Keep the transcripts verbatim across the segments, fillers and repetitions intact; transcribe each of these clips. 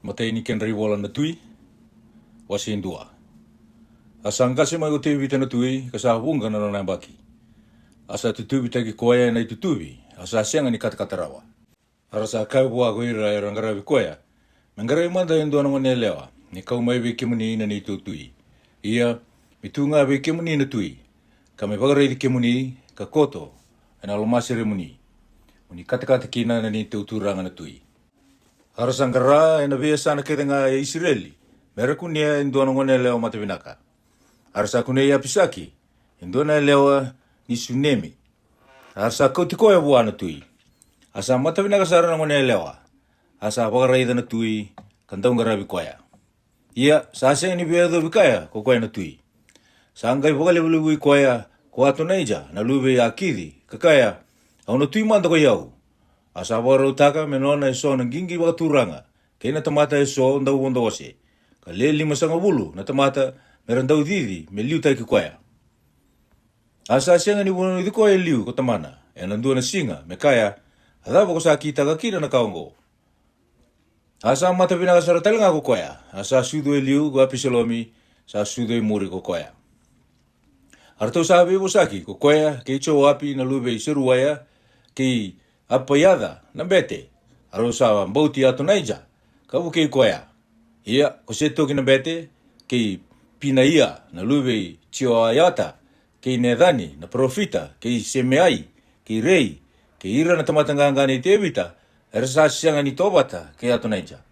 Matai ni kedra ivola na tui. Wase e dua. A sa qase mai ko Tevita na tui, ka sa vuqa na nona yabaki. A sa tutuvitaki koya ena itutuvi, a sa sega ni katakata rawa. A ra sa kaya vua ko ira era qaravi koya, me qarai mada e dua na gone yalewa me kau mai vei kemuni na neitou tui. Ia, me tu ga vei kemuni na tui, ka me vakaraici kemuni, ka koto ena lomaseremuni, mo ni katakata kina na neitou turaga na tui. A ra sa qara ena veiyasana kece ga e Isireli me ra kunea e dua na gone yalewa matavinaka. A ra sa kunei Apisaki, e dua na yalewa ni Sunemi. A ra sa kauti koya vua na tui. A sa matavinaka sara na gone yalewa. A sa vakaraica na tui, ka dau qaravi koya. Ia, sa sega ni veiyacovi kaya ko koya na tui. Sa qai vakalevulevui koya ko Atonaija na luve i Akici, ka kaya, "Au na tui mada ko i au." A sa vakarautaka me nona eso na qiqi vakaturaga kei na tamata eso dau vodo ose, ka le limasagavulu na tamata me ra dau cici me liutaki koya. A sa sega ni vunauci koya e liu ko tamana ena dua na siga me kaya, "A cava ko sa kitaka kina na ka oqo?" A sa matavinaka sara tale ga ko koya, a sa sucu e liu ko Apisalomi, sa sucu e muri ko koya. A ratou sa veivosaki ko koya kei Joapi na luve i Seruaia, kei Apaiaca na bete, a rau sa bauti Atonaija, ka vukei koya. Ia ko Setoki na bete, kei Pinaia na luve i Jioiata, kei Necani na parofita, kei Semeai, kei Rei, kei ira na tamata qaqa nei Tevita, era sa sega ni tovata kei Atonaija.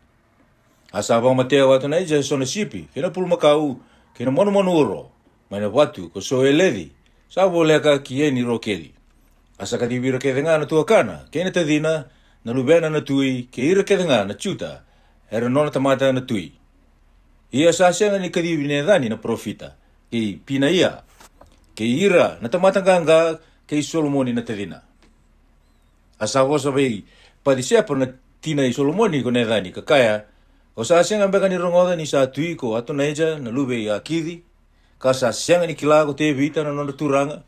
A sa vakamatea ko Atonaija eso na sipi kei na pulumakau kei na manumanu uro mai na vatu ko Soeleci, sa voleka ki Eni Rokeli. A sa kacivi ira kece ga na tuakana kei na tacina, na luvena na tui, kei ira kece ga na Juta era nona tamata na tui. Ia sa sega ni kacivi Necani na parofita, kei Pinaia, kei ira na tamata qaqa, kei Solomoni na tacina. A sa vosa vei Pacisepa na tina i Solomoni ko Necani, ka kaya, "O sa sega beka ni rogoca ni sa tui ko Atonaija na luve i Akici, ka sa sega ni kila ko Tevita na nodra turaga?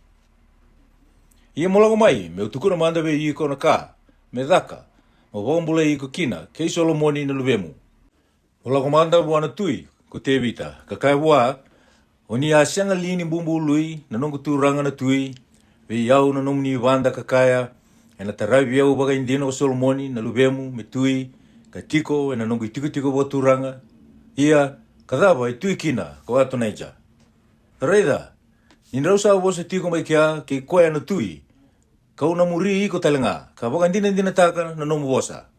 Ia mo lako mai, me'u tukuna mada vei iko na ka me caka, mo vakabulai iko kina kei Solomoni na luvemu. Mo lako mada vua na tui ko Tevita, ka kaya vua, 'O ni a sega li ni bubului na noqu turaga na tui vei au na nomuni vada, ka kaya, ena taravi au vakaidina ko Solomoni na luvemu me tui, ka tiko ena noqu itikotiko vakaturaga?' Ia, ka cava e tui kina ko Atonaija? Raica, ni drau sa vosa tiko mai kea kei koya na tui, ka'u na muri iko tale ga, ka vakadinadinataka na nomu vosa."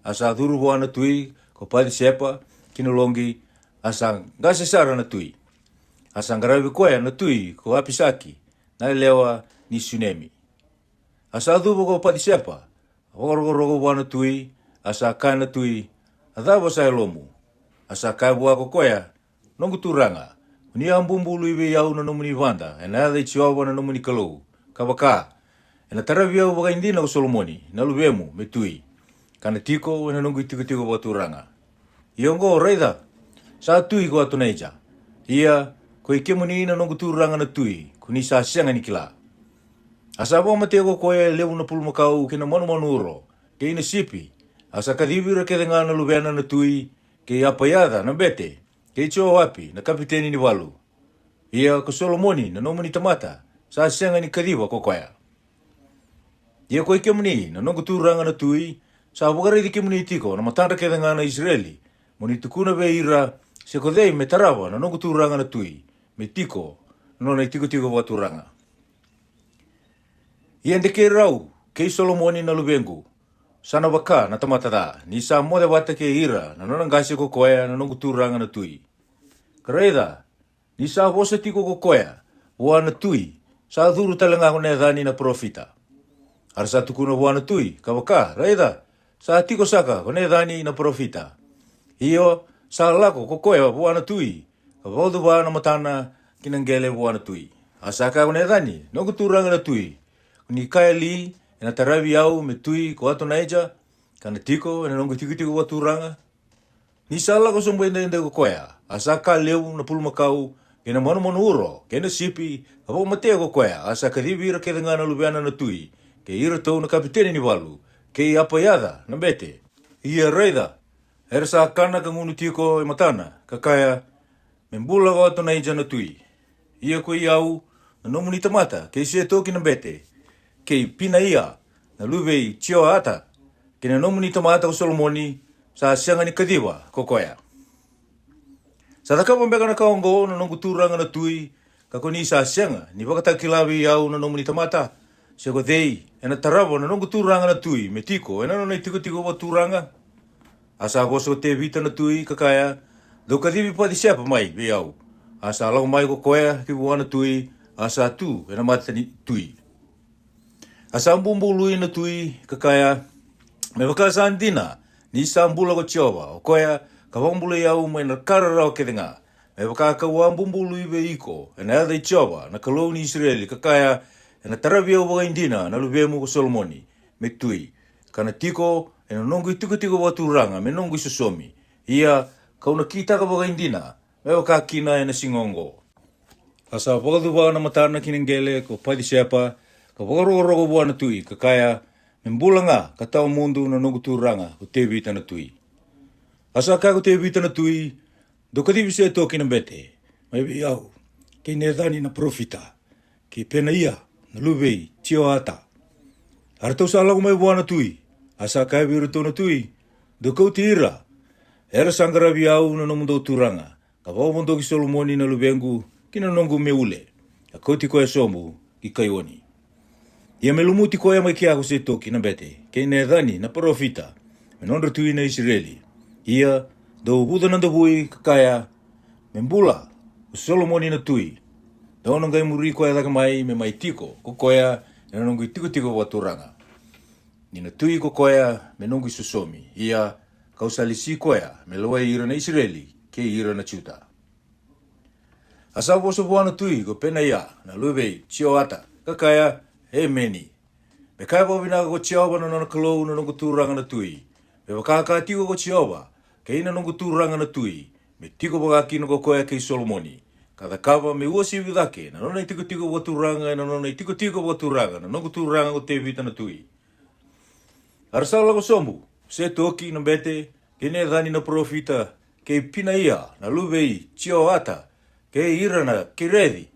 A sa curu vua na tui ko Pacisepa ki na loqi, a sa qase sara na tui. A sa qaravi koya na tui ko Apisaki, na yalewa ni Sunemi. A sa cuva ko Pacisepa, a vakarokoroko vua na tui, a sa kaya na tui, "A cava sa yalomu?" A sa kaya vua ko koya, "Noqu turaga, o ni a bubului vei au na nomuni vada ena yaca i Jiova na nomuni Kalou, ka vaka, 'Ena taravi au vakaidina ko Solomoni na luvemu me tui, ka na tiko ena noqu itikotiko vakaturaga.' Ia oqo, raica, sa tui ko Atonaija. Ia, ko i kemuni na noqu turaga na tui, ko ni sa sega ni kila." A sa vakamatea ko koya e levu na pulumakau kei na manumanu uro kei na sipi. A sa kacivi ira kece ga na luvena na tui, kei Apaiaca na bete, kei Joapi na kapiteni ni valu. Ia ko Solomoni na nomuni tamata sa sega ni kaciva ko koya. Ia ko i kemuni na noqu turaga na tui, sa vakaraici kemuni tiko na matadra kece ga na Isireli, mo ni tukuna vei ira se ko cei me tarava na noqu turaga na tui me tiko na nona itikotiko vakaturaga. Ia de keirau kei Solomoni na luvequ sa na vaka na tamata ca, ni sa moce vata kei ira na nona qase ko koya na noqu turaga na tui. Ka raica, ni sa vosa tiko ko koya vua na tui, sa curu tale ga ko Necani na parofita. A ra sa tukuna vua na tui, ka vaka, raica, sa tiko saka ko Necani na parofita. Io, sa lako ko koya vua na tui, ka vaucuva na matana ki na qele vua na tui. A sa kaya ko Necani, "Noqu turaga na tui, ko ni kaya li, 'Ena taravi au me tui ko Atonaija, ka na tiko ena noqu itikotiko vakaturaga'?" Ni sa lako sobu edaidai ko koya, a sa ka levu na pulumakau kei na manumanu uro kei na sipi, ka vakamatea ko koya, a sa kacivi ira kece ga na luvena na tui, kei iratou na kapiteni ni valu, kei Apaiaca na bete. Ia raica, Era sa kana ka gunu tiko e matana, ka kaya, "Me bula ko Atonaija na tui. Ia koi au, na nomuni tamata, kei Setoki na bete, kei Pinaia, na luve i Jioata, kei na nomuni tamata ko Solomoni, sa sega ni kaciva ko koya. Sa cakava beka na ka oqo na noqu turaga na tui, ka ko ni sa sega ni vakatakila vei au na nomuni tamata? Se ko cei ena tarava na noqu turaga na tui me tiko ena nona itikotiko vakaturaga?" A sa vosa ko Tevita na tui, ka kaya, "Dou kacivi Pacisepa mai vei au." A sa lako mai ko koya ki vua na tui, a sa tu ena mata ni tui. A sa bubului na tui, ka kaya, "Me vaka sa dina ni sa bula ko Jiova, o koya ka vakabulai au mai na ka rarawa kece ga, me vaka ka'u a bubului vei iko ena yaca i Jiova na Kalou ni Isireli, ka kaya, 'Ena taravi au vakaidina na luvemu ko Solomoni me tui, ka na tiko ena noqu itikotiko vakaturaga me noqu isosomi. Ia ka'u na kitaka vakaidina me vaka kina ena siga oqo.'" A sa vakacuva na matana ki na qele ko Pacisepa, ka vakarokoroko vua na tui, ka kaya, "Me bula ga ka tawa mudu na noqu turaga ko Tevita na tui." A sa kaya ko Tevita na tui, "Dou kacivi Setoki na bete mai vei au, kei Necani na parofita, kei Penaia na luve i Jioata." A ratou sa lako mai vua na tui, a sa kaya vei iratou na tui, "Dou kauti ira era sa qaravi au na nomudou turaga, ka vakavodoki Solomoni na luvequ ki na noqu meule, ka kauti koya sobu ki Kaioni. Ia me lumuti koya mai kea ko Setoki na bete, kei Necani na parofita, me nodra tui na Isireli. Ia dou uvuca na davui, ka kaya, 'Me bula ko Solomoni na tui.' Dou na qai muri koya cake mai me mai tiko ko koya ena noqu itikotiko vakaturaga. Ni na tui ko koya me noqu isosomi, ia ka'u sa lesi koya me lewai ira na Isireli kei ira na Juta." A sa vosa vua na tui ko Penaia na luve i Jioata, ka kaya, "Emeni. Me kaya vakavinaka ko Jiova na nona Kalou na noqu turaga na tui, me vaka ka tiko ko Jiova kei na noqu turaga na tui, me tiko vaka kina ko koya kei Solomoni, ka cakava me uasivi cake na nona itikotiko vakaturaga ena nona itikotiko vakaturaga na noqu turaga ko Tevita na tui." A ra sa lako sobu Setoki na bete, kei Necani na parofita, kei Pinaia na luve i Jioata, kei ira na Kireci,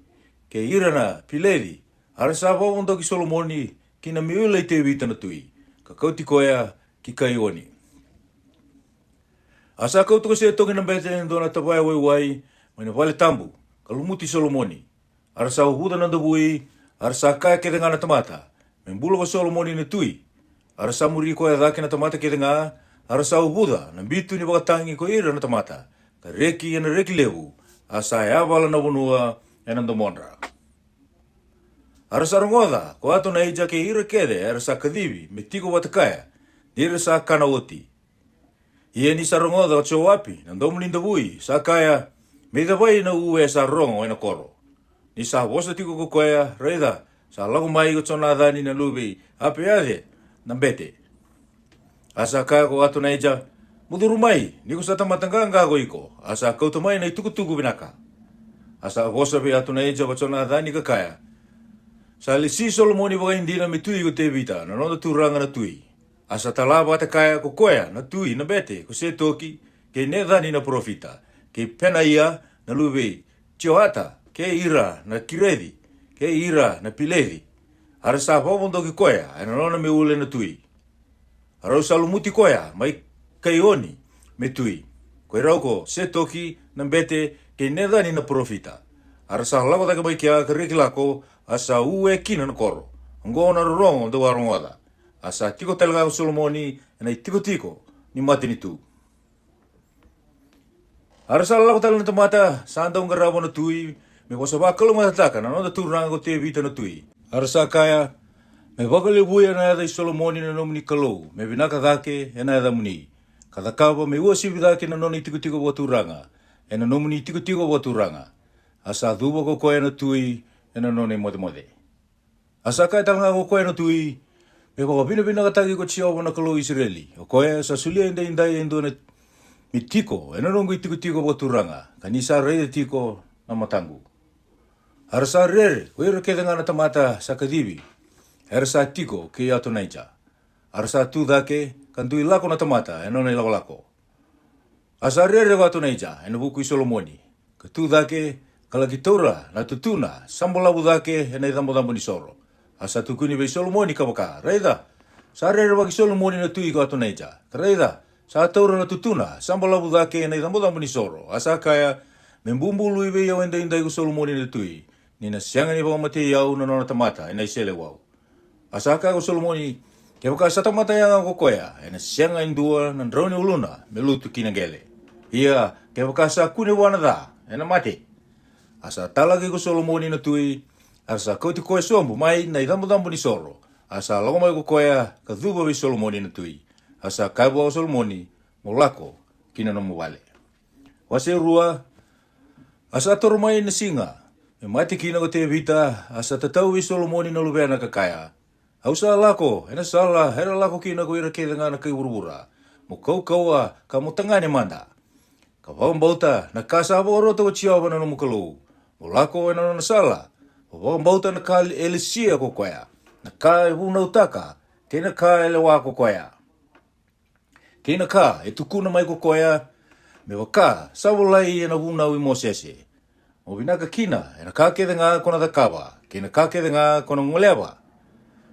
kei ira na Pileci, a ra sa vakavodoki Solomoni ki na meula i Tevita na tui, ka kauti koya ki Kaioni. A sa kauta ko Setoki na bete e dua na tavaya waiwai mai na vale tabu, ka lumuti Solomoni. A ra sa uvuca na davui, a ra sa kaya kece ga na tamata, "Me bula ko Solomoni na tui." A ra sa muri koya cake na tamata kece ga, a ra sa uvuca na bitu ni vakatagi ko ira na tamata, ka reki ena reki levu, a sa yavala na vanua ena domodra. A ra sa rogoca ko Atonaija kei ira kece era sa kacivi me tiko vata kaya, ni ra sa kana oti. Ia ni sa rogoca ko Joapi na domo ni davui, sa kaya, "Me icavai na ue sa rogo ena koro?" Ni sa vosa tiko ko koya, raica, sa lako mai ko Jonacani na luve i Apeace na bete. A sa kaya ko Atonaija, "Mo curu mai, ni ko sa tamata qaqa ko iko." A sa kauta mai na itukutuku vinaka. A sa vosa vei Atonaija ko Jonacani ka kaya, "Sa lesi Solomoni vakaidina me tui ko Tevita na noda turaga na tui." A sa tala vata kaya ko koya na tui na bete ko Setoki, kei Necani na parofita, kei Penaia na luve i Jioata, kei ira na Kireci, kei ira na Pileci, a ra sa vakavodoki koya ena nona meule na tui. A rau sa lumuti koya mai Kaioni me tui, ko i rau ko Setoki na bete kei Necani na parofita. A ra sa lako cake mai kea ka reki lako, a sa ue kina na koro. Oqo na rorogo dou a rogoca. A sa tiko tale ga ko Solomoni ena itikotiko ni matanitu. A ra sa lako tale na tamata sa dau qarava na tui, me vosa vakalougatataka na noda turaga ko Tevita na tui. A ra sa kaya, "Me vakalevuya na yaca i Solomoni na nomuni Kalou, me vinaka cake ena yacamuni, ka cakava me uasivi cake na nona itikotiko vakaturaga ena nomuni itikotiko vakaturaga." A sa cuva ko koya na tui ena nona imocemoce. A sa kaya tale ga ko koya na tui, "Me vakavinavinakataki ko Jiova na Kalou i Isireli, o koya sa solia edaidai e dua na me tiko ena noqu itikotiko vakaturaga, ka ni sa raica tiko na mataqu." A ra sa rere ko ira kece ga na tamata sa kacivi era sa tiko kei Atonaija. A ra sa tu cake ka dui lako na tamata ena nona ilakolako. A sa rere ko Atonaija e na vuku i Solomoni, ka tu cake, ka la'ki taura na tutuna sa balavu cake e nai cabocabo ni soro. A sa tukuni vei Solomoni ka vaka, raica, sa rerevaki Solomoni na tui ko Atonaija, ka raica, sa taura na tutuna sa balavu cake e nai cabocabo ni soro. A sa kaya, me bubului vei au edaidai ko Solomoni na tui, ni na sega ni vakamatei au na nona tamata e nai seleiwau. A sa kaya ko Solomoni, kevaka sa tamata yaga ko koya, e na sega e dua na drau ni uluna me lutu ki na qele. Ia kevaka sa kune vua na ca, e na mate. A sa talaki ko Solomoni na tui, a ra sa kauti koya sobu mai nai cabocabo ni soro. A sa lako mai ko koya ka cuva vei Solomoni na tui. A sa kaya vua ko Solomoni, mo lako ki na nomu vale. Wase rua. A sa toro mai na siga me mate kina ko Tevita, a sa tatau vei Solomoni na luvena ka kaya, au sa lako e na sala era lako kina ko ira kece ga na kai vuravura, mo kaukauwa ka mo tagane mada, ka vakabauta na ka sa vakarota ko Jiova na nomu Kalou. Mo lako e na nona sala, mo vakabauta na ka e lesia ko koya, na ka e vunautaka, kei na ka e lewa ko koya, kei na ka e tukuna mai ko koya, me vaka sa volai e na vunau i Mosese. Mo vinaka kina e na ka kece ga ko na cakava, kei na ka kece ga ko na goleva,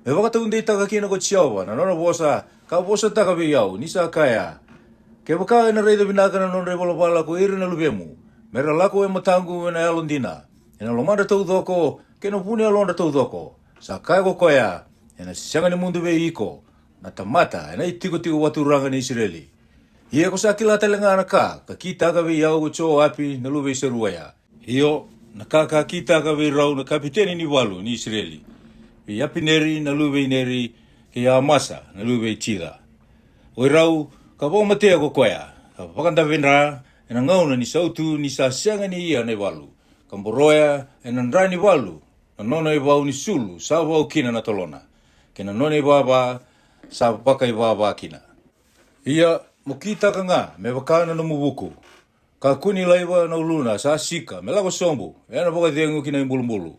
me vakataudeitaka kina ko Jiova na nona vosa ka vosataka vei au, ni sa kaya, kevaka e na raica vinaka na nodra i valavala ko ira na luvemu, me ra lako e mataqu e na yalodina, e na lomadra taucoko, kei na vu ni yalodra taucoko. Sa kaya ko koya, e na sega ni mudu vei iko na tamata e na i tikotiko vakaturaga ni Isireli. Ia ko sa kila tale ga na ka ka kitaka vei au ko Joapi na luve i Seruaia, io, na ka ka kitaka vei rau na kapiteni ni valu ni Isireli, vei Apineri na luve i Neri, kei Amasa na luve i Jica. O i rau ka vakamatea ko koya, ka vakadavedra e na gauna ni sautu, ni sa sega ni ia na i valu, ka boroya e na dra ni valu na nona i vau ni sulu sa vau kina na tolona, kei na nona i vava sa vakaivava kina. Ia mo kitaka ga me vaka na nomu vuku, kakua ni laiva na uluna sa sika me lako sobu e na vakacegu ki na i bulubulu.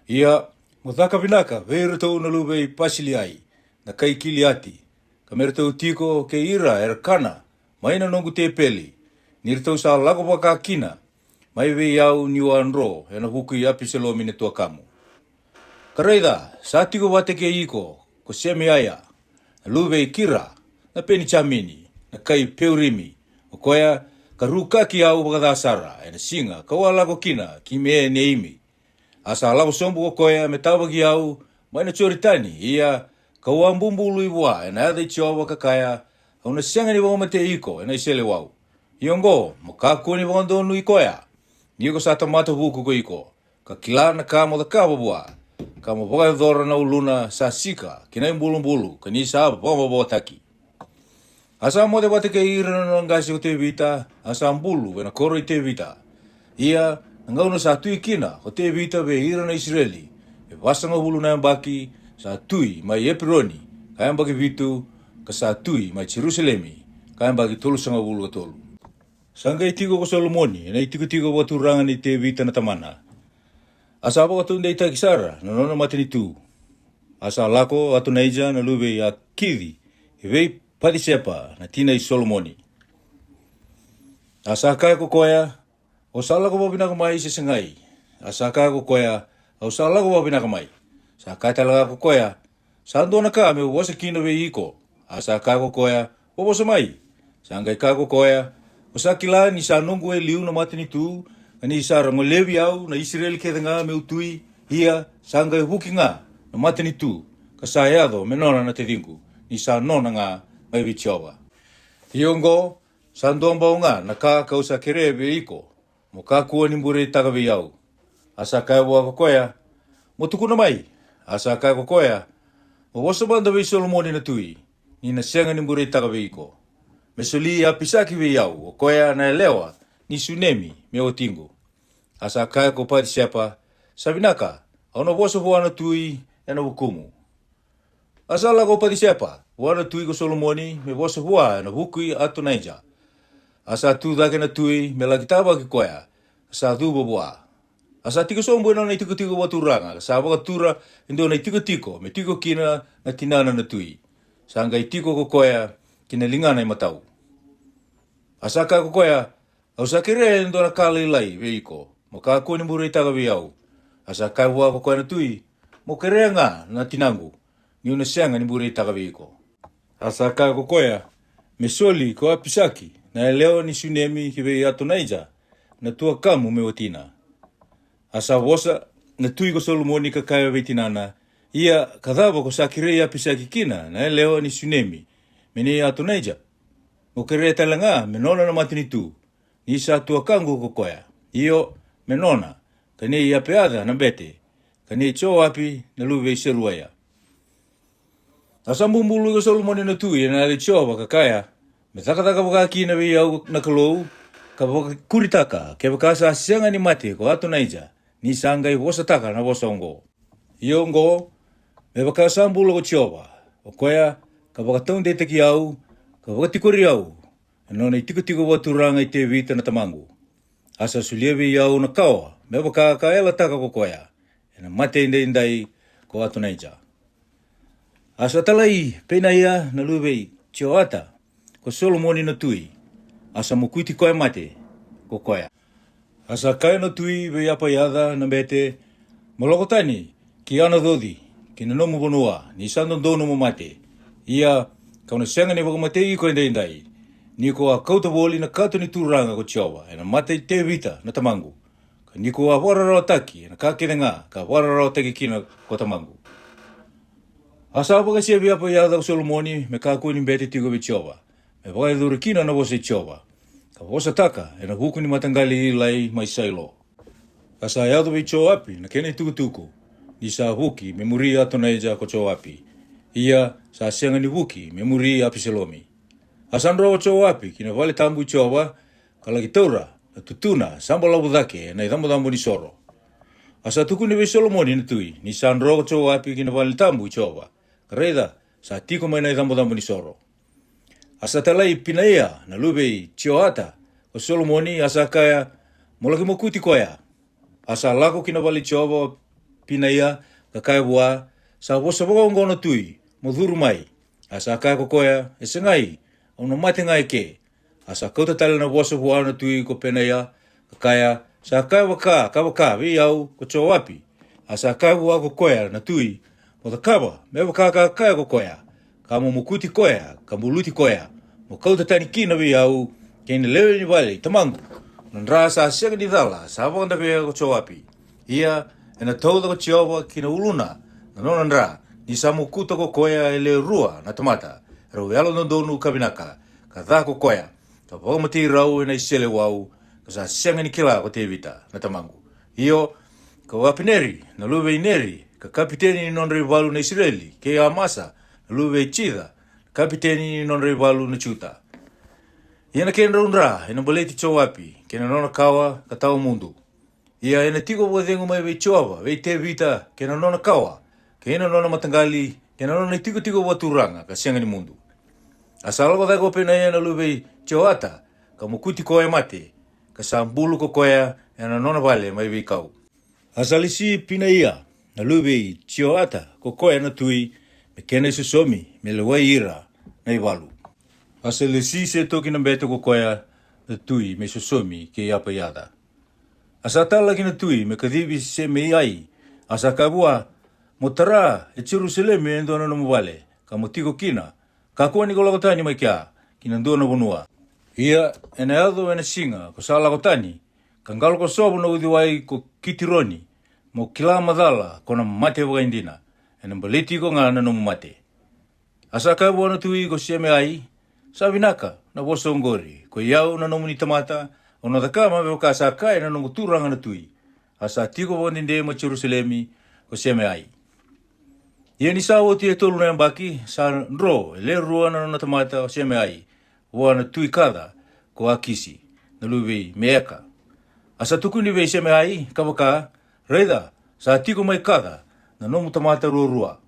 Ia mo caka vinaka vei iratou na luve i Pasiliai na kai Kiliati, ka me ratou tiko kei ira era kana mai na noqu tepeli, ni ratou sa lako vaka kina mai vei au ni'u a dro e na vuku i Apisalomi na tuakamu. Ka raica, sa tiko vata kei iko ko Semeaia na luve i Kira na Penijamini na kai Peurimi, o koya ka rukaki au vakaca sara e na siga ka'u a lako kina ki Meeneimi. A sa lako sobu ko koya me tavaki au mai na Joritani, ia ka'u a bubului vua e na yaca i Jiova ka kaya, au na sega ni vakamatei iko e na i seleiwau. Ia oqo, mo kakua ni vakadonui koya, ni ko sa tamata vuku ko iko, ka kila na ka mo cakava vua, ka mo vakayacora na uluna sa sika ki na i bulubulu, ka ni sa vakamavoataki. A sa moce vata kei ira na nona qase ko Tevita, a sa bulu e na koro i Tevita. Ia na gauna sa tui kina ko Tevita vei ira na Isireli e vasagavulu na yabaki, sa tui mai Epironi ka yabaki vitu, ka sa tui mai Jerusalemi ka yabaki tolusagavulu ka tolu. Sa qai tiko ko Solomoni e na i tikotiko vakaturaga nei Tevita na tamana, a sa vakataudeitaki sara na nona matanitu. A sa lako Atonaija na luve i Akici e vei Pacisepa na tina i Solomoni. A sa kaya ko koya, o sa lako vakavinaka mai se segai? A sa kaya ko koya, au sa lako vakavinaka mai. Sa kaya tale ga ko koya, sa dua na ka me'u vosa kina vei iko. A sa kaya ko koya, o vosa mai. Sa qai kaya ko koya, o sa kila ni sa noqu e liu na matanitu, ka ni sa ra golevi au na Isireli kece ga me'u tui. Ia sa qai vuki ga na matanitu, ka sa yaco me nona na taciqu, ni sa nona ga mai vei Jiova. Ia oqo, sa dua bau ga na ka ka'u sa kerea vei iko, mo kakua ni bureitaka vei au. A sa kaya vua ko koya, mo tukuna mai. A sa kaya ko koya, mo vosa mada vei Solomoni na tui, ni na sega ni bureitaka vei iko, me soli Apisaki vei au, o koya na yalewa ni Sunemi, me watiqu. A sa kaya ko Pacisepa, sa vinaka, au na vosa vua na tui e na vukumu. A sa lako o Pacisepa vua na tui ko Solomoni me vosa vua e na vuku i Atonaija. A sa tu cake na tui me la'ki tavaki koya, a sa cuva vua. A sa tiko sobu e nona i tikotiko vakaturaga, ka sa vakatura e dua na i tikotiko me tiko kina na tinana na tui. Sa qai tiko ko koya ki na ligana i matau. A sa kaya ko koya, Au sa kerea e dua na ka lailai vei iko, mo kakua ni bureitaka vei au. A sa kaya vua ko koya na tui, Mo kerea ga na tinaqu, ni'u na sega ni bureitaka vei iko. A sa kaya ko koya, Me soli ko Apisaki na yalewa ni Sunemi ki vei Atonaija na tuakamu me watina. A sa vosa na tui ko Solomoni ka kaya vei tinana, Ia ka cava ko sa kerei Apisaki kina na yalewa ni Sunemi me nei Atonaija? Mo kerea tale ga me nona na matanitu, ni sa tuakaqu ko koya, io, me nona, ka nei Apeaca na bete, ka nei Joapi na luve i Seruaia. A sa bubului ko Solomoni na tui ena yaca i Jiova ka kaya, Me cakacaka vaka kina vei au na Kalou, ka vakakuritaka kevaka sa sega ni mate ko Atonaija, ni sa qai vosataka na vosa oqo. Ia oqo, me vaka sa bula ko Jiova, o koya ka vakataudeitaki au, ka vakatikori au ena nona itikotiko vakaturaga i Tevita na tamaqu. A sa solia vei au na kawa me vaka ka yalataka ko koya, ena mate edaidai ko Atonaija. A sa talai Penaia na luve i Joata ko Solomoni na tui, a sa mokuti koya mate ko koya. A sa kaya na tui vei Apaiaca na bete, Mo lako tani ki Anacoci, ki na nomu vanua, ni sa dodonu mo mate. Ia, ka'u na sega ni vakamatei iko edaidai, ni ko a kauta voli na kato ni Turaga ko Jiova ena mata i Tevita na tamaqu, ka ni ko a vakararawataki ena ka kece ga ka vakararawataki kina ko tamaqu. A sa vakasevi Apaiaca ko Solomoni me kakua ni bete tiko vei Jiova, me vakayacori kina na vosa i Jiova, ka vosataka ena vuku ni mataqali i Ilai mai Sailo. A sa yaco vei Joapi na kena itukutuku, ni sa vuki me muri Atonaija ko Joapi, ia sa sega ni vuki me muri Apisalomi. A sa dro ko Joapi ki na vale tabu i Jiova, ka laki taura na tutuna sa balavu cake ena icabocabo ni soro. A sa tukuni vei Solomoni na tui, ni sa dro ko Joapi ki na vale tabu i Jiova, ka raica, sa tiko mai na icabocabo ni soro. A sa talai Pinaia na luve i Joata ko Solomoni, a sa kaya, Mo laki mokuti koya. A sa lako ki na vale i Jiova o Pinaia, ka kaya vua, Sa vosa vakaoqo na tui, mo curu mai. A sa kaya ko koya, E segai, au na mate ga eke. A sa kauta tale na vosa vua na tui ko Penaia, ka kaya, Sa kaya vaka ka vaka vei au ko Joapi. A sa kaya vua ko koya na tui, Mo cakava me vaka ka kaya ko koya, ka mo mokuti koya ka buluti koya, mo kauta tani kina vei au kei na lewe ni vale i tamaqu na dra sa sega ni cala sa vakadavea ko Joapi. Ia, ena tauca ko Jiova ki na uluna na nona dra, ni sa mokuta ko koya e le rua na tamata, rau yalododonu ka vinaka, ka ca ko koya, ka vakamatei rau ena iseleiwau, ka sa sega ni kila ko Tevita na tamaqu, io, ko Apineri na luve i Neri, ka kapiteni ni nodra ivalu na Isireli, kei Amasa na luve i Jica, kapiteni ni nodra ivalu na Juta. Ia na kedrau dra ena baleti Joapi kei na nona kawa ka tawa mudu. Ia ena tiko vakacegu mai vei Jiova vei Tevita kei na nona kawa, kei na nona mataqali, kei na nona itikotiko vakaturaga ka sega ni mudu. A sa lako cake o Penaia na luve i Joata, ka mokuti koya mate, ka sa bulu ko koya ena nona vale mai veikau. A sa lesi Pinaia na luve i Joata ko koya na tui, me kena isosomi me lewai ira na ivalu. A sa lesi Setoki na bete ko koya na tui me isosomi kei Apaiaca. A sa talaki na tui me kacivi Semeiai, a sa kaya vua, Mo tara e Jerusalemi e dua na nomu vale, ka mo tiko kina, kakua ni ko lako tani mai kea ki na dua na vanua. Ia ena yaco ena siga ko sa lako tani, ka qalo kosovo na uciwai ko Kitironi, mo kila macala ko na mate vakaidina, ena baleti iko ga na nomu mate. A sa kaya vua na tui ko Semeai, Sa vinaka na vosa oqori, ko i au na nomuni tamata, au na cakava me vaka sa kaya na noqu turaga na tui. A sa tiko vakadede mai Jerusalemi ko Semeai. Ia ni sa oti e tolu na yabaki, sa dro e le rua na nona tamata o Semeai vua na tui Kaca, ko Akisi na luve i Meeka. A sa tukuni vei Semeai, ka vaka, Raica, sa tiko mai Kaca na nomu tamata ruarua.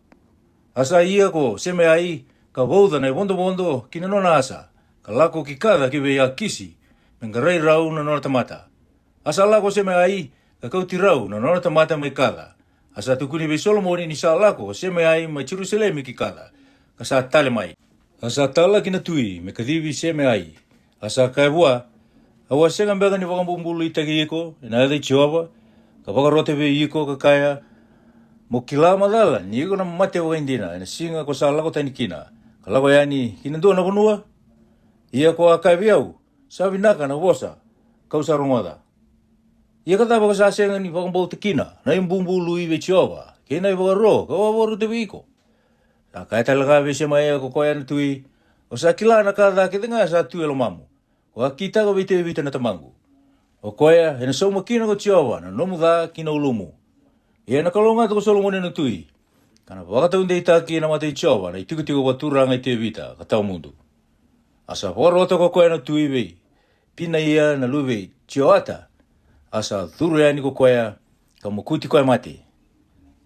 A sa ia ko Semeai, ka vauca na ivodovodo ki na nona asa, ka lako ki Kaca ki vei Akisi, me qarai rau na nona tamata. A sa lako o Semeai, ka kauti rau na nona tamata mai Kaca. A sa tukuni vei Solomoni ni sa lako o Semeai mai Jerusalemi ki Kaca, ka sa tale mai. A sa talaki na tui me kacivi Semeai, A sa kaya vua, au a sega beka ni vakabubuluitaki iko ena yaca i Jiova, ka vakarota vei iko ka kaya, mo kila macala ni iko na mate vakaidina ena siga ko sa lako tani kina, ka lako yani ki na dua na vanua? Ia ko a kaya vei au, sa vinaka na vosa kau sa rogoca. Ia ka cava ko sa sega ni vakabauta kina na ibubului vei Jiova kei na ivakaro kau a vakarota vei iko? Sa kaya tale ga vei Semaia ko koya na tui, o sa kila na ka ca kece ga sa tu e lomamu, ko a kitaka vei Tevita na tamaqu. O koya ena sauma kina ko Jiova na nomu ca ki na ulumu. Ia ena kalougata ko Solomoni na tui, ka na vakataudeitaki ena mata i Jiova na itikotiko vakaturaga i Tevita ka tawa mudu. A sa vakarota ko koya na tui vei Pinaia na luve i Jioata, a sa curu yani ko koya ka mokuti koya mate.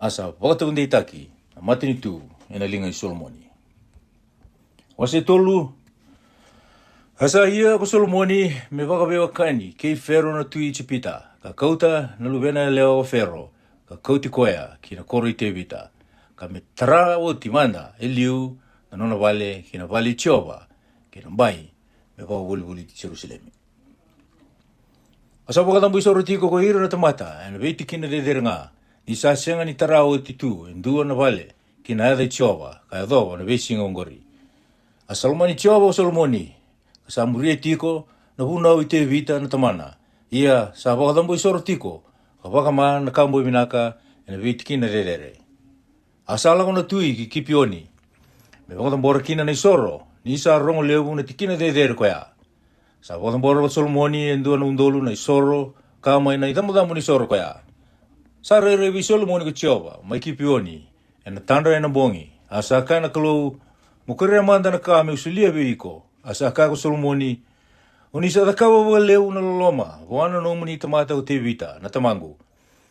A sa vakataudeitaki na matanitu ena liga i Solomoni. Wase tolu. A sa ia ko Solomoni me vakaveiwekani kei Fero na tui Ijipita, ka kauta na luvena yalewa o Fero, ka kauti koya ki na koro i Tevita, ka me tara oti mada e liu na nona vale ki na vale i Jiova, kei na bai me vakavolivoliti Jerusalemi. A sa vakacabo isoro tiko ko ira na tamata ena veitikina cecere ga, ni sa sega ni tara oti tu e dua na vale ki na yaca i Jiova ka yacova na veisiga oqori. A sa lomani Jiova ko Solomoni, ka sa muria tiko na vunau i Tevita na tamana. Ia sa vakacabo isoro tiko ka vakama na ka boi vinaka ena veitikina cecere. A sa lako na tui ki Kipioni me vakacabora kina na isoro, ni sa rogo levu na tikina cecere koya. Sa vakacabora ko Solomoni e dua na udolu na isoro ka mai na icabocabo ni soro koya. Sa rairai vei Solomoni ko Jiova mai Kipioni ena tadra ena bogi. A sa kaya na Kalou, mo kerea mada na ka meu solia vei iko. A sa kaya ko Solomoni, o ni sa cakava vakalevu na loloma vua na nomuni tamata ko Tevita na tamaqu,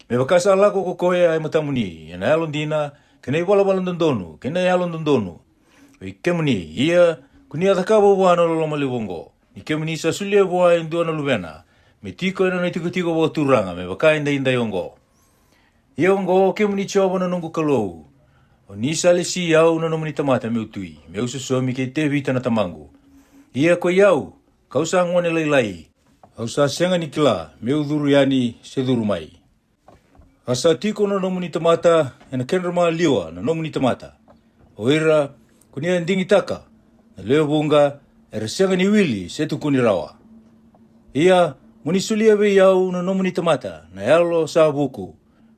me vaka sa lako ko koya e matamuni ena yalodina, kei na ivalavala dodonu, kei na yalododonu vei kemuni. Ia ko ni a cakava vua na loloma levu oqo, ni kemuni sa solia vua e dua na luvena me tiko ena nona itikotiko vakaturaga me vaka edaidai oqo. Ia oqo, kemuni Jiova na noqu Kalou, o ni sa lesi au na nomuni tamata meu tui, meu sosomi kei Tevita na tamaqu. Ia ko i au, kau sa gone lailai, au sa sega ni kila meu curu yani se curu mai. A sa tiko na nomuni tamata ena kedra maliwa na nomuni tamata, o ira ko ni a digitaka na lewe vuqa, era sega ni wili se tukuni rawa. Ia mo ni solia vei au na nomuni tamata na yalo sa vuku,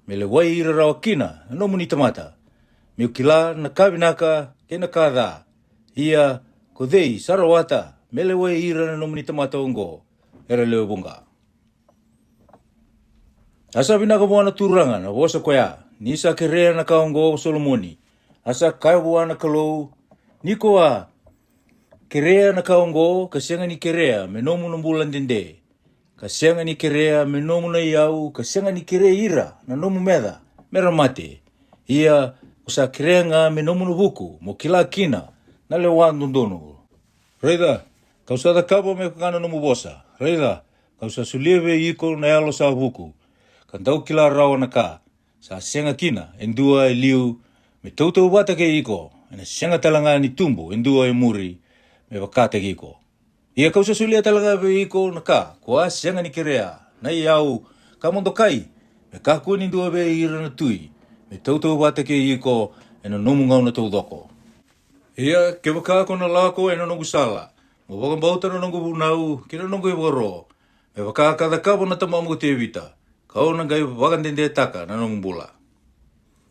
me lewai ira rawa kina na nomuni tamata, meu kila na ka vinaka kei na ka ca. Ia ko cei sa rawata me lewai ira na nomuni tamata oqo, era lewe vuqa? A sa vinaka vua na Turaga na vosa koya, ni sa kerea na ka oqo ko Solomoni. A sa kaya vua na Kalou, ni ko a kerea na ka oqo, ka sega ni kerea me nomu na bula dede, ka sega ni kerea me nomu na iyau, ka sega ni kerei ira na nomu meca me ra mate, ia ko sa kerea ga me nomu na vuku mo kila kina na lewa dodonu. Raica, kau sa cakava me vaka na nomu vosa. Raica, kau sa solia vei iko na yalo sa vuku, ka dau kila rawa na ka. Sa sega kina e dua e liu me tautauvata kei iko, ena sega tale ga ni tubu e dua e muri me vakataki iko. Ia kau sa solia tale ga vei iko na ka ko a sega ni kerea, na iyau ka mo dokai, me kakua ni dua vei ira na tui me tautauvata kei iko ena nomu gauna taucoko. Ia kevaka ko na lako ena noqu sala, mo vakabauta na noqu vunau kei na noqu ivakaro, me vaka ka cakava na tamamu ko Tevita, kau na qai vakadedetaka na nomu bula.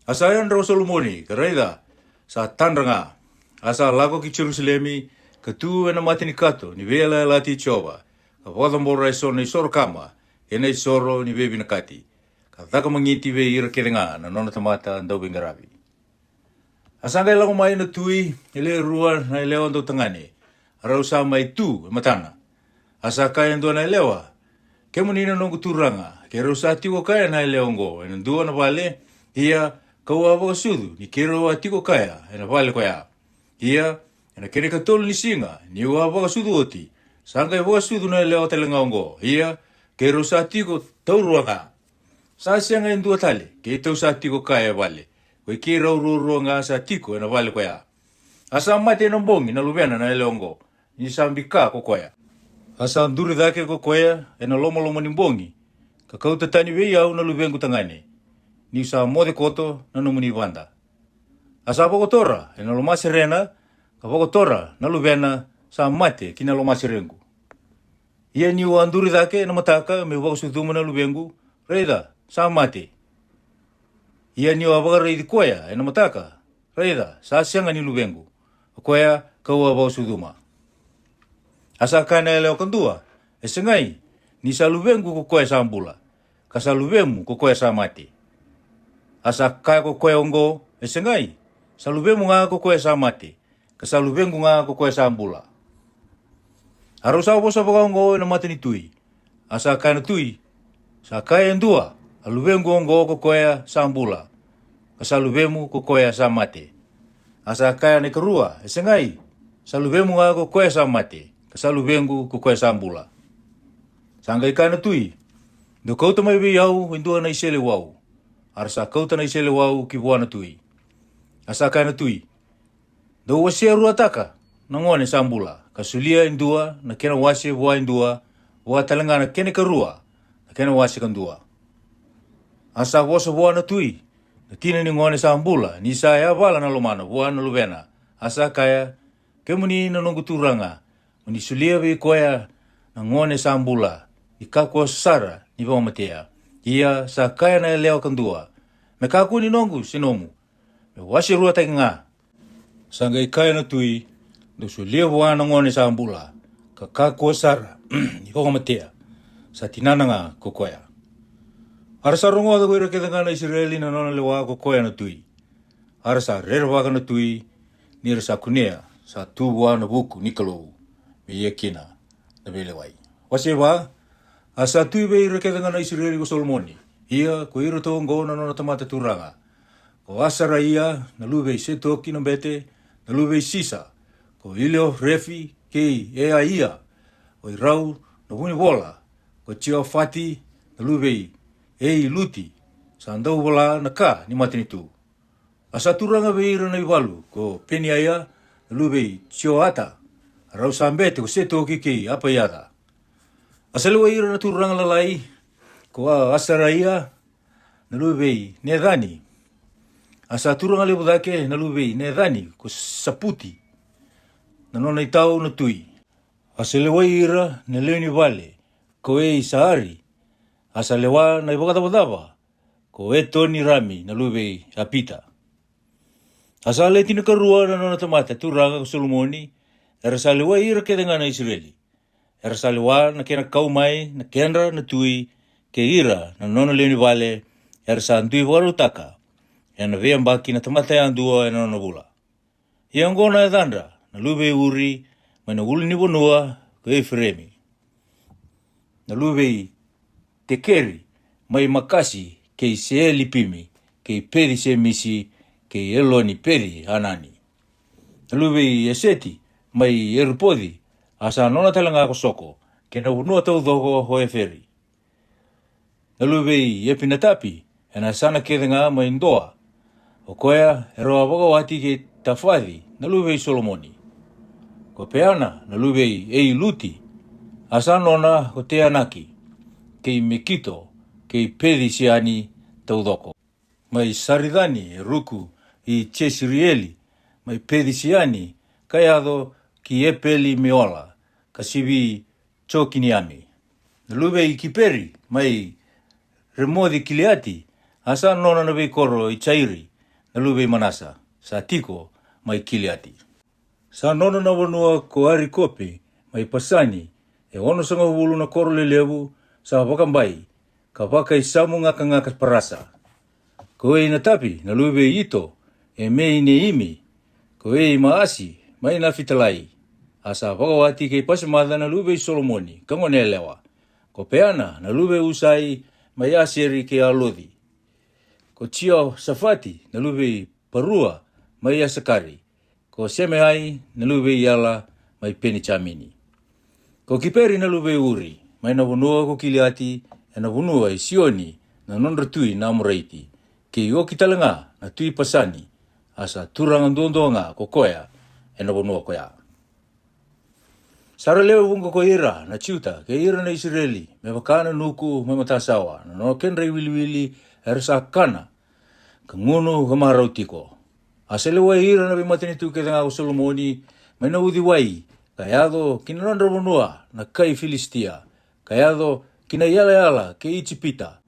A sa yadra ko Solomoni, ka raica, sa tadra ga. A sa lako ki Jerusalemi, ka tu ena mata ni kato ni veiyalayalati i Jiova, ka vakacabora eso na isoro kama kei na isoro ni veivinakati, ka caka magiti vei ira kece ga na nona tamata dauveiqaravi. A sa qai lako mai na tui e lewe rua na yalewa dautagane, a rau sa mai tu e matana. A sa kaya e dua na yalewa, kemuni na noqu turaga, keirau sa tiko kaya na yalewa oqo ena dua na vale, ia kau a vakasucu ni keirau a tiko kaya ena vale koya. Ia ena kena ikatolu ni siga niu a vakasucu oti, sa qai vakasucu na yalewa tale ga oqo, ia keirau sa tiko taurua ga. Sa sega e dua tale keitou sa tiko kaya e vale, ko i keirau ruarua ga sa tiko ena vale koya. A sa mate ena bogi na luvena na yalewa oqo, ni sa bika ko koya. A sa duri cake ko koya e na lomaloma ni bogi, ka kauta tani vei au na luvequ tagane, ni'u sa moce koto na nomuni vada. A sa vakotora e na lomaserena, ka vakotora na luvena sa mate ki na lomaserequ. Ia ni'u a duri cake e na mataka me'u vakasucuma na luvequ, raica, sa mate. Ia ni'u a vakaraici koya e na mataka, raica, sa sega ni luvequ, o koya ka'u a vakasucuma. A sa kaya na yalewa kadua, e segai, ni sa luvequ ko koya sa bula, ka sa luvemu ko koya sa mate. A sa kaya ko koya oqo, e segai, sa luvemu ga ko koya sa mate, ka sa luvequ ga ko koya sa bula. A rau sa vosa vakaoqo e na mata ni tui. A sa kaya na tui, sa kaya e dua, a luvequ oqo ko koya sa bula, ka sa luvemu ko koya sa mate. A sa kaya na ikarua, e segai, sa luvemu ga ko koya sa mate, ka sa luvequ ko koya sa bula. Sa qai kaya na tui, dou kauta mai vei au e dua na iseleiwau. A ra sa kauta na iseleiwau ki vua na tui. A sa kaya na tui, dou wasea ruataka na gone sa bula, ka solia e dua na kena wase vua e dua, vua tale ga na kena ikarua na kena wase kadua. A sa vosa vua na tui na tina ni gone sa bula, ni sa yavala na lomana vua na luvena. A sa kaya, kemuni na noqu turaga, mo ni solia vei koya na gone sa bula, ni kakua sara ni vakamatea. Ia sa kaya na yalewa kadua, me kakua ni noqu se nomu, me wase ruataki ga. Sa qai kaya na tui, dou solia vua na gone sa bula, ka kakua sara ni vakamatea, sa tinana ga ko koya. A ra sa rogoca ko ira kece ga na Isireli na nona lewa ko koya na tui. A ra sa rerevaka na tui, ni ra sa kunea sa tu vua na vuku ni Kalou, me ia kina na veilewai. Wase va. A sa tui vei ira kece ga na Isireli ko Solomoni, ia ko iratou oqo na nona tamata turaga, ko Asaraia na luve i Setoki na bete, na luve i Sisa, ko Iliorefi kei Eaia, o irau na vunivola, ko Jiofati na luve i Eiluti, sa dauvola na ka ni matanitu. A sa turaga vei ira na ivalu ko Peniaia na luve i Jioata, a rau sa bete ko Setoki kei Apaiaca. A sa lewai ira na turaga lalai ko Asaraia na luve i Necani. A sa turaga levu cake na luve i Necani ko Saputi, na nona itau na tui. A sa lewai ira na lewe ni vale ko Eisaari. A sa lewa na ivakacavacava ko Etonirami na luve i Apita. A sa le tinikarua na nona tamata turaga ko Solomoni, era sa lewai ira kece ga na Isireli. Era sa lewa na kena kau mai na kedra na tui, kei ira na nona lewe ni vale, era sa dui vakarautaka e na veiyabaki na tamata yadua e na nona vula. Ia oqo na yacadra: na luve i Uri, mai na ulunivanua ko Ifireimi, na luve i Tekeri, mai Makasi kei Seelipimi, kei Peci Semisi, kei Eloni Peci Anani, na luve i Eseti, mai Erupoci, a sa nona tale ga ko Soko, kei na vanua taucoko o Eferi, na luve i Epinatapi, e na yasana kece ga mai Doa. O koya e rau a vakawati kei Tafaci na luve i Solomoni. Ko Peana na luve i Eiluti, a sa nona ko Teanaki, kei Mekito, kei Peci Seani taucoko, mai Saricani e ruku i Jesirieli, mai Peci Seani ka yaco ki Epeli Meola, ka sivi Jokiniami, na luve i Kiperi, mai Remoci Kiliati, a sa nona na veikoro i Jairi, na luve i Manasa, sa tiko mai Kiliati. Sa nona na vanua ko Arikopi, mai Pasani, e onosagavulu na koro lelevu, sa vakabai, ka vakaisamugakagaka parasa. Ko Einatapi na luve i Ito, e Meineimi, ko Eimaasi, mai Nafitalai, a sa vakawati kei Pasemaca na luve i Solomoni ka goneyalewa. Ko Peana na luve i Usai, mai Aseri kei Aloci. Ko Jiosafati na luve i Parua, mai Asakari. Ko Semeai na luve i Ela, mai Penijamini. Ko Kiperi na luve i Uri, mai na vanua ko Kiliati, e na vanua i Sioni na nodra tui na Amoraiti, kei Oki tale ga na tui Pasani, a sa turaga duadua ga ko koya e na vanua ko ya. Sa ra lewe vuqa ko ira na Juta kei ira na Isireli, me vaka na nuku mai matasawa, na nona kedra iwiliwili era sa kana, ka gunu ka marau tiko. A sa lewai ira na veimatanitu kece ga ko Solomoni mai na uciwai, ka yaco ki na nodra vanua na kai Filisitia, ka yaco ki na iyalayala kei Ijipita.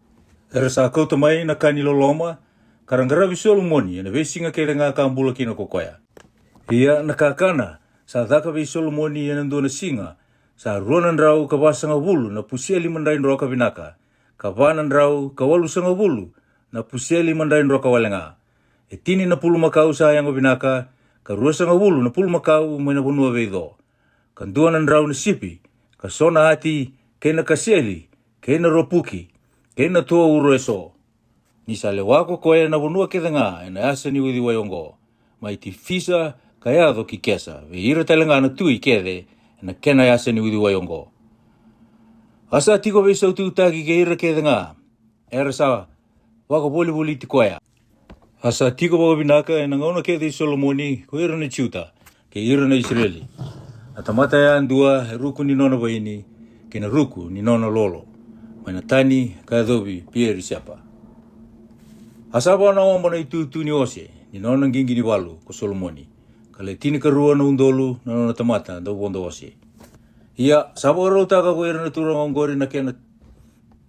Era sa kauta mai na ka ni loloma, ka ra qaravi Solomoni e na veisiga kece ga ka bula kina ko koya. Ia na kakana sa caka vei Solomoni e na dua na siga, sa rua na drau ka vasagavulu na puseli madrai droka vinaka, ka va na drau ka walusagavulu na puseli madrai droka wale ga. E tini na pulumakau sa yago vinaka, ka ruasagavulu na pulumakau mai na vanua veico, ka dua na drau na sipi, ka so na ati, kei na kaseli, kei na ropuki, kei na toauro e so. Ni sa lewa ko koya na vanua kece ga e na yasa ni uciwai oqo, mai Tifisa ka yaco ki Kesa, vei ira tale ga na tui kece e na kena yasa ni uciwai oqo. A sa tiko veisaututaki kei ira kece ga era sa vakavolivoliti koya. A sa tiko vakavinaka e na gauna kece i Solomoni ko ira na Juta kei ira na Isireli, na tamata yadua e ruku ni nona vaini kei na ruku ni nona lolo, mai na tani ka yacovi Pierisepa. A sa vakanaoba na itutu ni ose ni nona qiqi ni valu ko Solomoni, ka le tinikarua na udolu na nona tamata dauvodo ose. Ia sa vakarautaka ko ira na turaga oqori na kena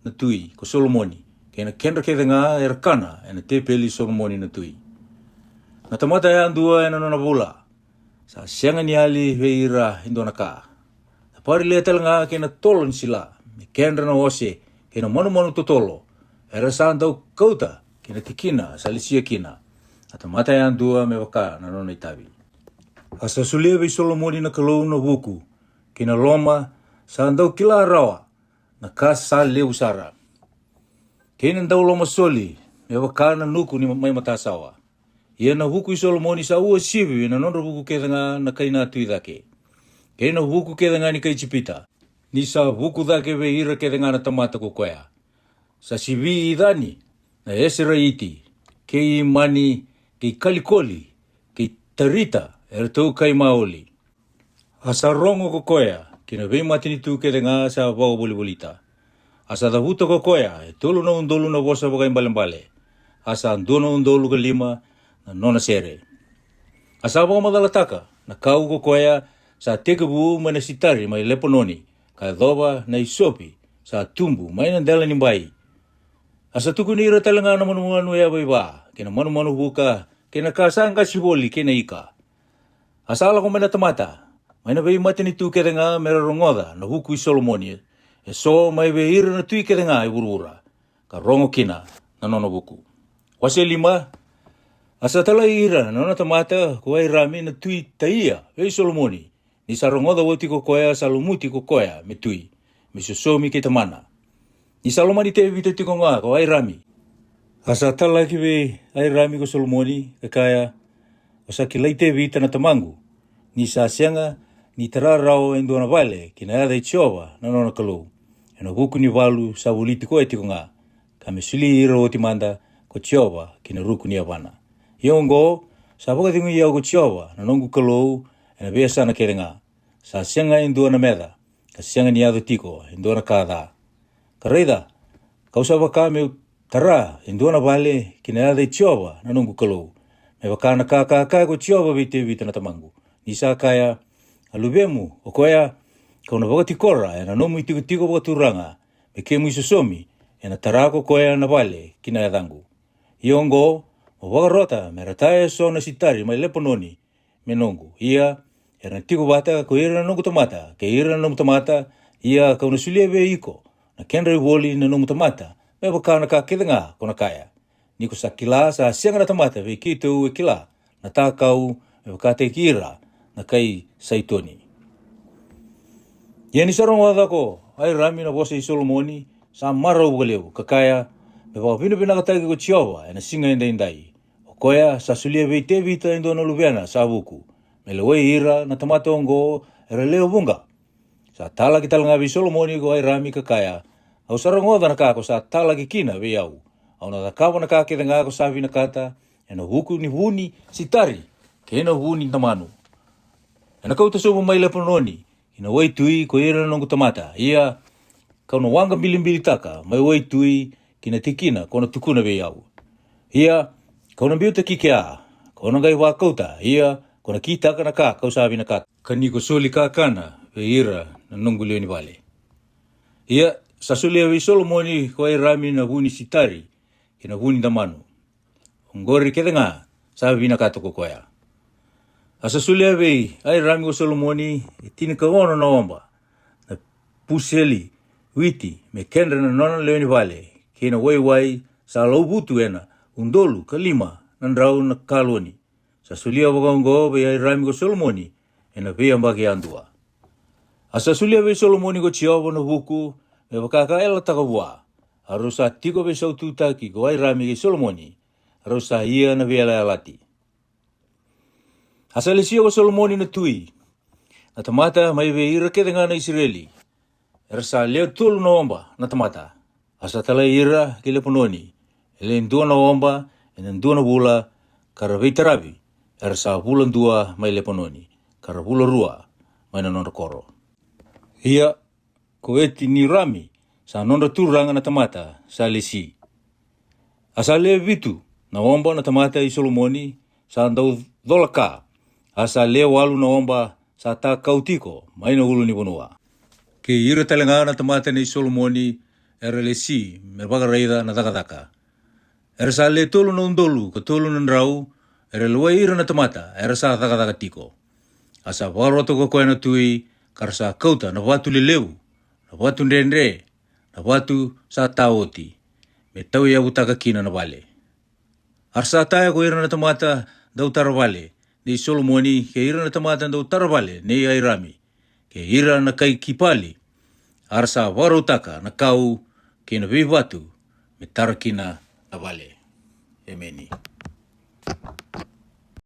na tui ko Solomoni, kei na kedra kece ga era kana e na tepeli i Solomoni na tui. Na tamata yadua e na nona vula, sa sega ni yali vei ira e dua na ka. Na pari le tale ga kei na tolo ni sila, me kedra na ose kei na manumanu totolo, era sa dau kauta ki na tikina sa lesia kina na tamata yadua me vaka na nona itavi. A sa solia vei Solomoni na Kalou na vuku kei na loma sa dau kila rawa na ka sa levu sara, kei na dau lomasoli me vaka na nuku ni mai matasawa. Ia na vuku i Solomoni sa uasivi e na nodra vuku kece ga na kai na tui cake, kei na vuku kece ga ni kai Ijipita, ni sa vuku cake vei ira kece ga na tamata ko koya. Sa sivi i Cani na Eseraiti, kei Imani, kei Kalikoli, kei Tarita, eratou kai Maoli. A sa rogo ko koya ki na veimatanitu kece ga sa vakavolivolita. A sa cavuta ko koya e tolu na udolu na vosa vakaibalebale, a sa dua na udolu ka lima na nona sere. A sa vakamacalataka na kau ko koya sa tekivu mai na sitari mai Lepanoni, ka yacova na isopi sa tubu mai na dela ni bai. A sa tukuni ira tale ga na manumanu e yavaiva, kei na manumanu vuka, kei na ka sa qasi voli, kei na ika. A sa lako mai na tamata mai na veimatanitu kece ga me ra rogoca na vuku i Solomoni, e so mai vei ira na tui kece ga e vuravura, ka rogo kina na nona vuku. Wase lima. A sa talai ira na nona tamata ko Airami na tui Taia vei Solomoni, ni sa rogoca oti ko koya sa lumuti ko koya me tui, me sosomi kei tamana. Ni sa lomani Tevita tiko ga ko Airami. A sa talaki vei Airami ko Solomoni, ka kaya, "O sa kilai Tevita na tamaqu, ni sa sega ni tara rawa e dua na vale ki na yaca i Jiova na nona Kalou, e na vuku ni valu sa voliti koya tiko ga, ka me soli ira oti mada ko Jiova ki na ruku ni yavana. Ia oqo, sa vakacegui au ko Jiova na noqu Kalou e na veiyasana kece ga. Sa sega e dua na meca, ka sega ni yaco tiko e dua na ka ca. Ka raica, ka'u sa vaka me'u tara e dua na vale ki na yaca i Jiova na noqu Kalou, me vaka na ka ka kaya ko Jiova vei Tevita na tamaqu, ni sa kaya, 'A luvemu o koya ka'u na vakatikora e na nomu itikotiko vakaturaga me kemu isosomi, e na tara ko koya na vale ki na yacaqu.' Ia oqo, mo vakarota me ra taya e so na sitari mai Lepanoni me noqu. Ia era na tiko vata ko ira na noqu tamata kei ira na nomu tamata. Ia ka'u na solia vei iko na kedra ivoli na nomu tamata, me vaka na ka kece ga ko na kaya. Ni ko sa kila, sa sega na tamata vei keitou e kila na takau me vakataki ira na kai Saitoni." Ia ni sa rogoca ko Airami na vosa i Solomoni, sa marau vakalevu, ka kaya, "Me vakavinavinakataki ko Jiova e na siga edaidai, o koya sa solia vei Tevita e dua na luvena sa vuku, me lewai ira na tamata oqo era lewe vuqa." Sa talaki tale ga vei Solomoni ko Airami, ka kaya, "Au sa rogoca na ka ko sa talaki kina vei au. Au na cakava na ka kece ga ko sa vinakata e na vuku ni vu ni sitari kei na vu ni tamanu. E na kauta sobu mai Lepanoni ki na waitui ko ira na noqu tamata, ia ka'u na waqa bilibilitaka mai waitui ki na tikina ko na tukuna vei au. Ia ka'u na biuta ki kea, ko na qai vakauta, ia ko na kitaka na ka ka'u sa vinakata, ka ni ko soli kakana vei ira na noqu lewe ni vale. Ia sa solia vei Solomoni ko Airami na vu ni sitari kei na vu ni damanu. Oqori kece ga sa vinakata ko koya. A sa solia vei Airami ko Solomoni e tinikaono na oba, na puseli witi me kedra na nona lewe ni vale, kei na waiwai sa lauvutu ena udolu ka lima na drau na kaloni. Sa solia vakaoqo vei Airami ko Solomoni ena veiyabaki yadua. A sa solia vei Solomoni ko Jiova na vuku me vaka ka yalataka vua. A rau sa tiko veisaututaki ko Airami kei Solomoni, a rau sa ia na veiyalayalati. A sa lesia ko Solomoni na tui na tamata mai vei ira kece ga na Isireli. Era sa le tolu na oba na tamata. A sa talai ira ki Lepanoni, e le dua na oba ena dua na vula, ka ra veitaravi. Era sa vula dua mai Lepanoni, ka ra vula rua mai na nodra koro. Ia ko Etinirami sa nodra turaga na tamata sa lesi. A sa le vitu na oba na tamata i Solomoni sa dau cola ka. A sa le walu na oba sa takau tiko mai na ulu ni vanua. Kei ira tale ga na tamata nei Solomoni era lesi me vakaraica na cakacaka. Era sa le tolu na udolu ka tolu na drau, era lewai ira na tamata era sa cakacaka tiko. A sa vakarota ko koya na tui, ka ra sa kauta na vatu lelevu, na vatu dredre, na vatu sa ta oti, me tauyavutaka kina na vale. A ra sa taya ko ira na tamata dau tara vale nei Solomoni, kei ira na tamata dau tara vale nei Airami, kei ira na kai kipali. A ra sa vakarautaka na kau kei na veivatu me tara kina na vale. Emeni.